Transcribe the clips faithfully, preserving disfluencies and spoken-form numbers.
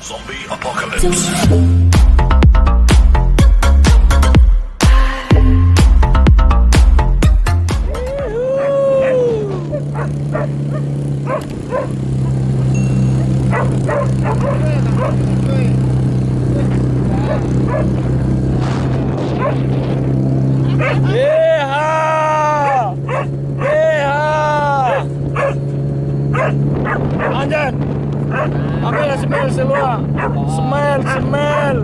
Zombie Apocalypse. Yeha! Yeha! Anjan! Ambiaklah semel saluak! Semel, semel!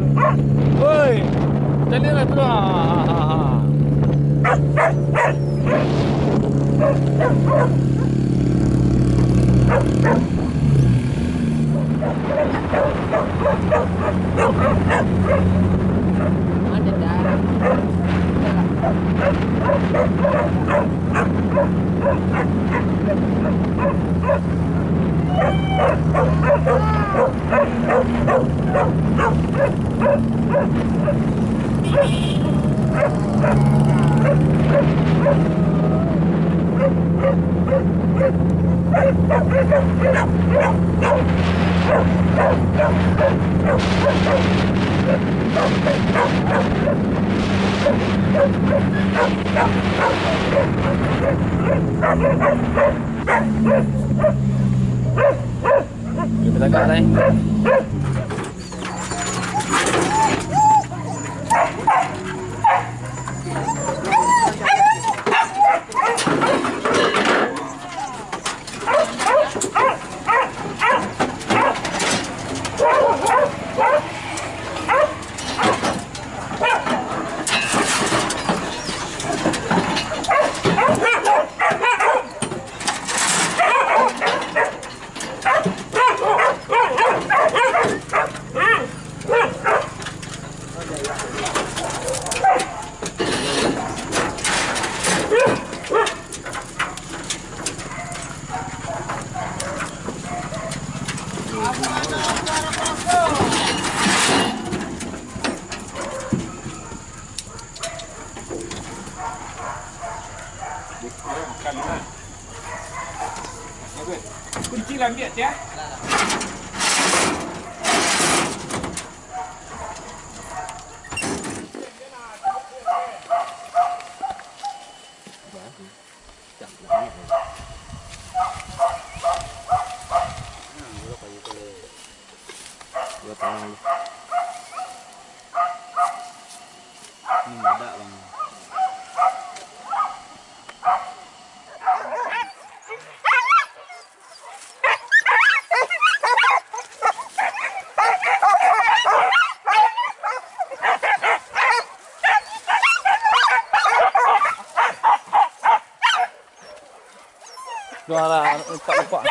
Woi! Caliaklah tu lah! Kita tagak, Nay. Kunci lah ambiak, Tia. Ini meledak, Bang. Duh, alah, lupak, lupak.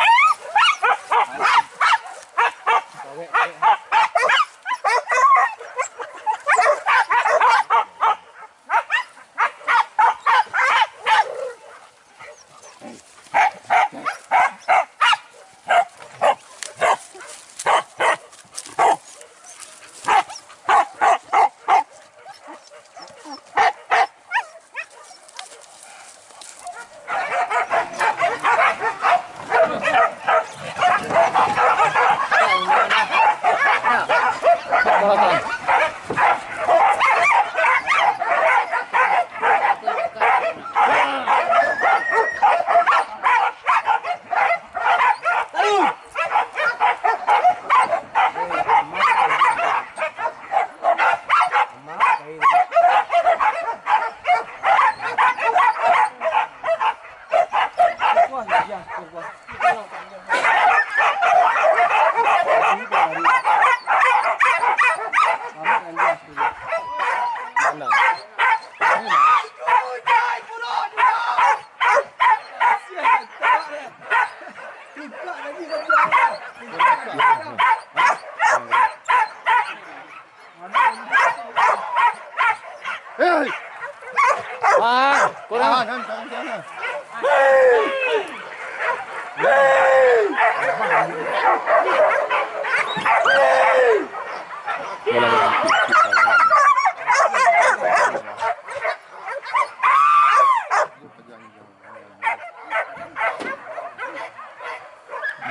Hei! Ah, kurang. Ah, nan, nan, nan, nan.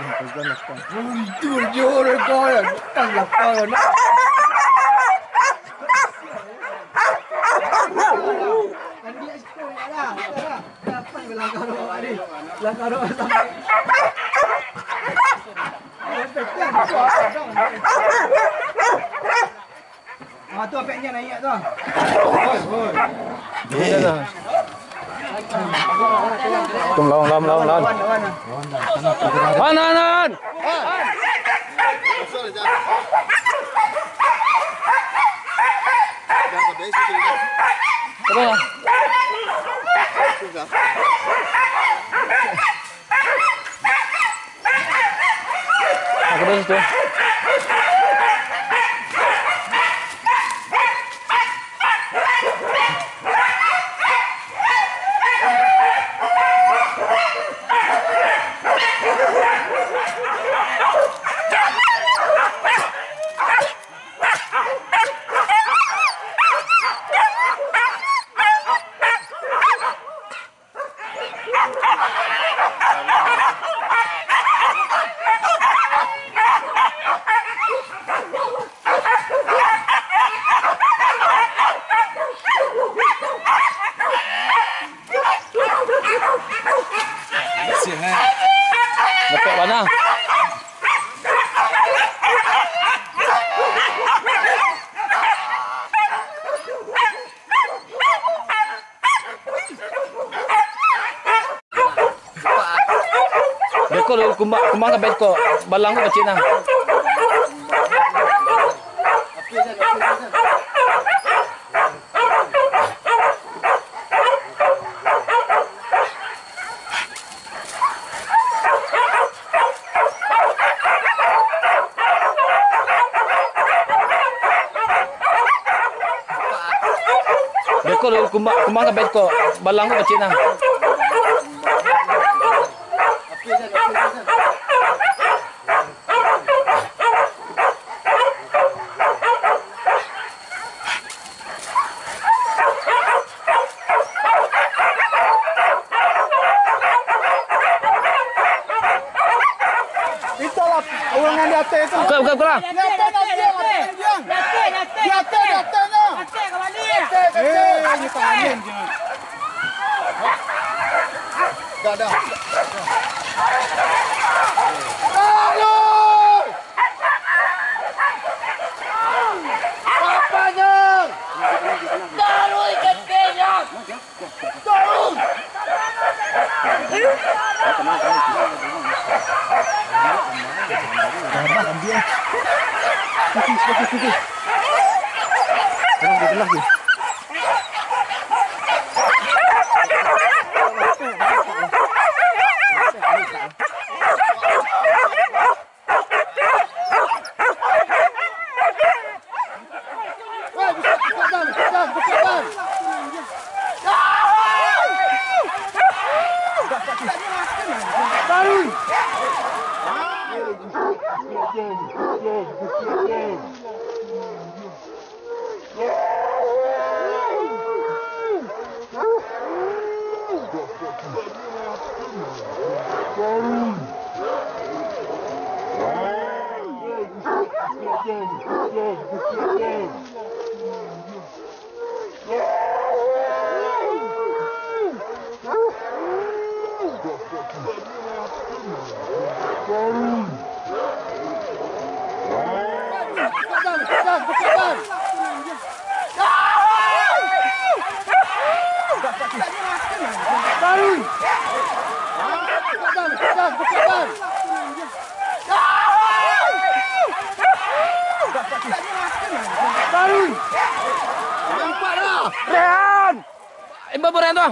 Jujur, jujur, kau ya. Kan lapar, nak. Ah, tu apeknya naik tu. Tung, lawan, lawan, lawan, lawan. Han, han, han! Apa? Aku dah situ. Dapek bana. Beko lu kumbang, kumbang ka beko, balang ko kecil nah. Beko lu kumbang, kumbang ka beko, balang ko kecil nah. Itulah urang nan di ateh tu. Buka, buka, buka lah. Di ateh, di ateh, di ateh, di ateh. Di ateh, di ateh, no. Eh, ni tangan je. Dah, dah. Taruih! Apanya? Taruih kepenya! Taruih! Darah ambil. Putih, putih, putih. Tolong dibelah ni. Rehan! Imbau Rehan tu.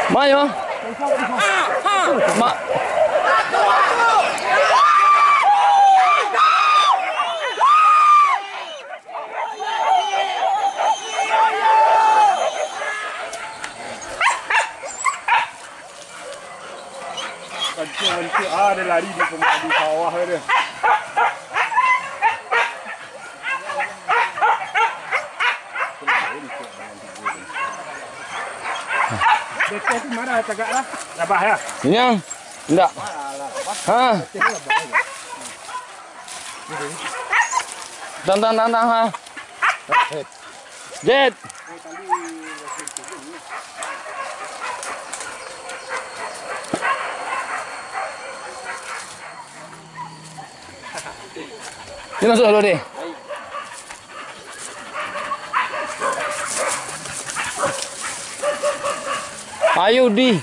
Mayo. Ma- Mancung, mancung. Ah, dia lari di pem-, di sawah dia. Dia tu marah tagak lah. Rabah ya? Kenyang? Ndak. Ha? Tang, tang, tang, tang, ha? Jet. Ni masuk dulu, deh. Ayo, Udi.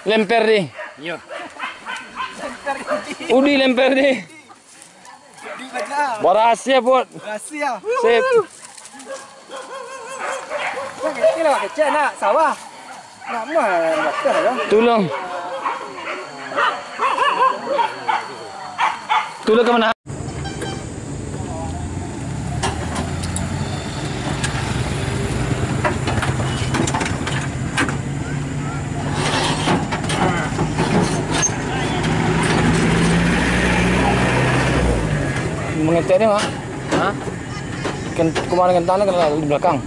Lemper, deh. Iyo. Udi, lemper, deh. Barasia, Bot. Barasia. Sip. Kecil lah, kecil nak sawah. Nak mah, nak dah lah. Tulung. Tulung ka mana? Mengetek ni, Mak. Ha? Ken-, kemarin kentang ni kena di belakang.